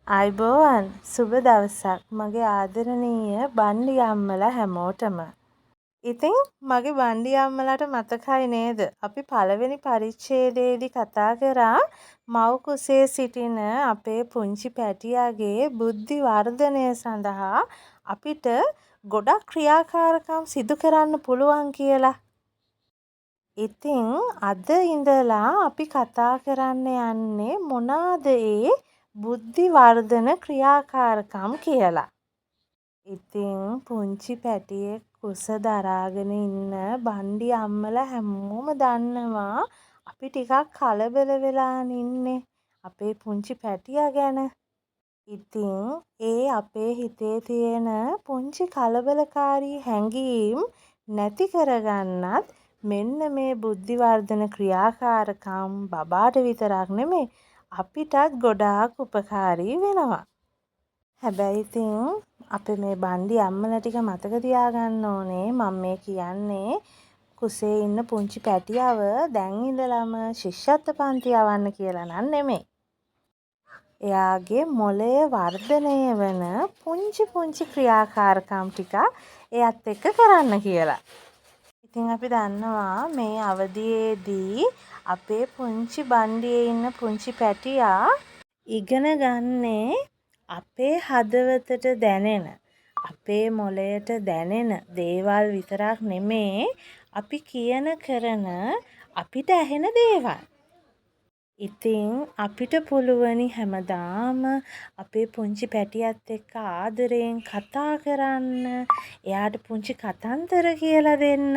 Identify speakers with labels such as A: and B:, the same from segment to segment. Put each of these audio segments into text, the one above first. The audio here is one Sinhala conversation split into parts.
A: ආයුබෝවන්, සුබ දවසක් මගේ ආදරණීය බණ්ඩි අම්මලා හැමෝටම. ඉතින් මගේ බණ්ඩි අම්මලාට මතකයි නේද, අපි පළවෙනි පරිච්ඡේදයේදී කතා කරා මව් කුසේ සිටින අපේ පුංචි පැටියාගේ බුද්ධි වර්ධනය සඳහා අපිට ගොඩක් ක්‍රියාකාරකම් සිදු කරන්න පුළුවන් කියලා. ඉතින් අද ඉඳලා අපි කතා කරන්න යන්නේ මොනාද ඒ බුද්ධි වර්ධන ක්‍රියාකාරකම් කියලා. ඉතින් පුංචි පැටියෙක් කුස දරාගෙන ඉන්න බණ්ඩි අම්මලා හැමෝම දන්නවා අපි ටිකක් කලබල වෙලානේ ඉන්නේ අපේ පුංචි පැටියා ගැන. ඉතින් ඒ අපේ හිතේ තියෙන පුංචි කලබලකාරී හැඟීම් නැති කරගන්නත් මෙන්න මේ බුද්ධි වර්ධන ක්‍රියාකාරකම් බබාට විතරක් නෙමෙයි, අපිටත් ගොඩාක් උපකාරී වෙනවා. හැබැයි ඉතින් අපේ මේ බණ්ඩි අම්මලා ටික මතක තියාගන්න ඕනේ, මම මේ කියන්නේ කුසේ ඉන්න පුංචි පැටියව දැන් ඉඳලම ශිෂ්‍යත්ව පන්ති යවන්න කියලා නම් නෙමෙයි. එයාගේ මොළය වර්ධනය වන පුංචි පුංචි ක්‍රියාකාරකම් ටිකක් එයත් එක්ක කරන්න කියලා. ඉතින් අපි දන්නවා මේ අවධියේදී අපේ පුංචි බණ්ඩියේ ඉන්න පුංචි පැටියා ඉගෙන ගන්නේ අපේ හදවතට දැනෙන, අපේ මොළයට දැනෙන දේවල් විතරක් නෙමේ, අපි කියන කරන අපිට ඇහෙන දේවල්. ඉතින් අපිට පුළුවනි හැමදාම අපේ පුංචි පැටියත් එක්ක ආදරයෙන් කතා කරන්න, එයාට පුංචි කතන්දර කියලා දෙන්න.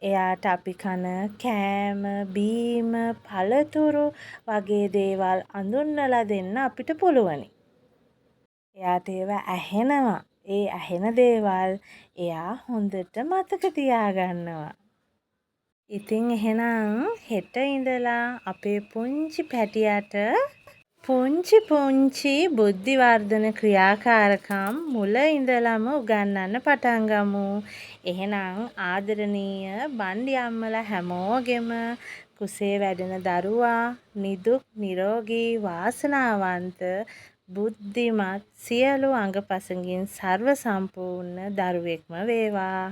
A: එයාට අපි කන කෑම, බීම, පළතුරු වගේ දේවල් අඳුන්වලා දෙන්න අපිට පුළුවනි. එයාට ඒවා ඇහෙනවා. ඒ ඇහෙන දේවල් එයා හොඳට මතක තියාගන්නවා. ඉතින් එහෙනම් හෙට ඉඳලා අපේ පුංචි පැටියට පුංචි පුංචි බුද්ධි වර්ධන ක්‍රියාකාරකම් මුල ඉඳලම උගන්වන්න පටන් ගමු. එහෙනම් ආදරණීය බණ්ඩි අම්මලා හැමෝගෙම කුසේ වැඩෙන දරුවා නිදුක් නිරෝගී වාසනාවන්ත බුද්ධිමත් සියලු අංගපසඟින් සර්ව සම්පූර්ණ දරුවෙක්ම වේවා.